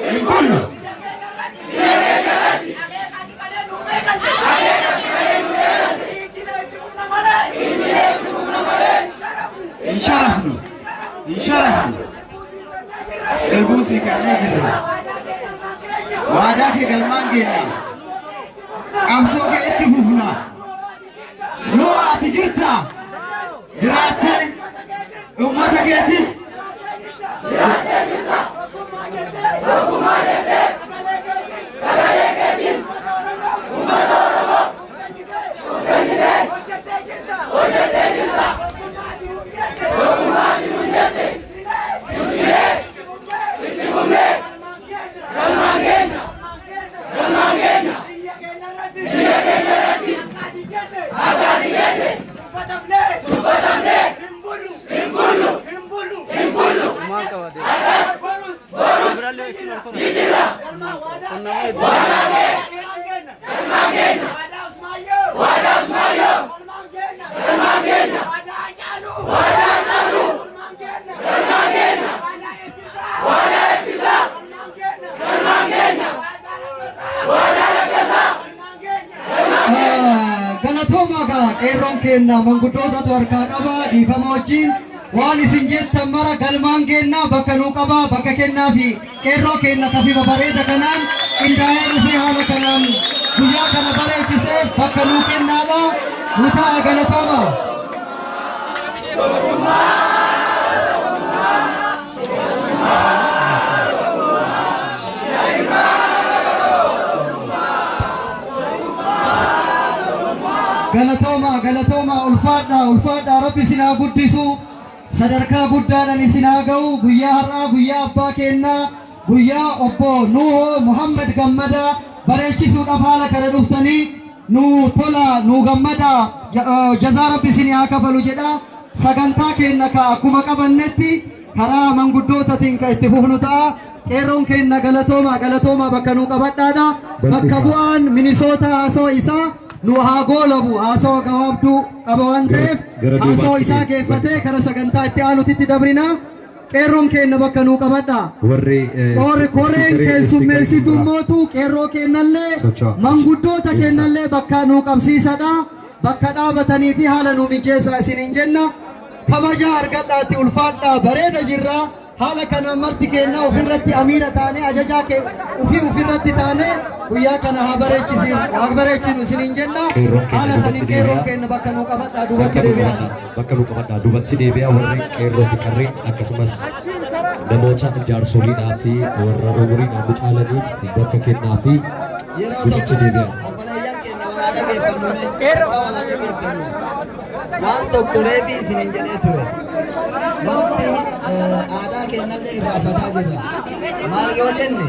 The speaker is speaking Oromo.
Hin bullu. Hin sharafnu. Hin sharafnu. Irbuu sii kennee jirra. Waadaa kee galmaan geenya. Qabsoo kee itti fufna. Yoo ati jirta jiraattee uummata keetis Galatoomaa gaa qeerroon keenna manguddootatu harkaa qaba dhiifama wajjin waan isin jettan mara galmaan keenna bakka nuu qaba bakka kennaa fi qeerroo keenna kafifa bareeda kanaan qindaa'ee dhufee haala kanaan guyyaa kana bareechisee bakka nuu kennaadha nu ta'a galatooma. Galatooma galatooma ulfaadha ulfaadha rabbi isin haa guddisu sadarkaa guddaadhaan isin haa ga'u guyyaa har'aa guyyaa abbaa kennaa guyyaa obbo Nuuhoo Muhammad Gammadaa bareechisuudhaaf haala kana dhuftanii nu tola nu gammada jazaa rabbi isin haa kafalu jedha sagantaa keenna ka akkuma qabannetti karaa manguddootaatiin ka itti fufnu ta'a. Qeerroon keenna galatooma galatooma bakka nuu qabadhaadha. Bakka bu'aan Minisoota haasawaa isaa nu haa goolabu haasawa gabaabduu qaba waan ta'eef haasawa isaa geeffatee kara sagantaa itti aanutitti dabrina. Qeerroon keenna bakka nuu qabadha. Warri Koreen keessummeessituu mootu qeerroo keennallee manguddoota keennallee bakka nuu qabsiisadha. Bakka dhaabatanii fi haala nuu mijeessaa isiniin jenna. Kabaja argadhaatti ulfaadhaa bareeda jirra. Haala kana marti keenna ofirratti amiira taanee ajajaa kee ofii ofirratti taanee guyyaa kana haa bareechinu isiniin jenna. Haala saniin qeerroon keenna bakka nuu qabadhaa duubatti deebi'aa. Bakka nuu qabadhaa duubatti deebi'aa warreen qeerroo fi qarreen akkasumas namoota jaarsoliidhaa fi warra umuriidhaan nu caalaniif bakka kennaa fi duubatti deebi'aa. Obboleeyyan keenya walaa dhageeffannu walaa dhageeffannu waan tokko reefi isiniin jedhee ture. Wanti aadaa keenyallee irraanfataa jirra. Maal yoo jenne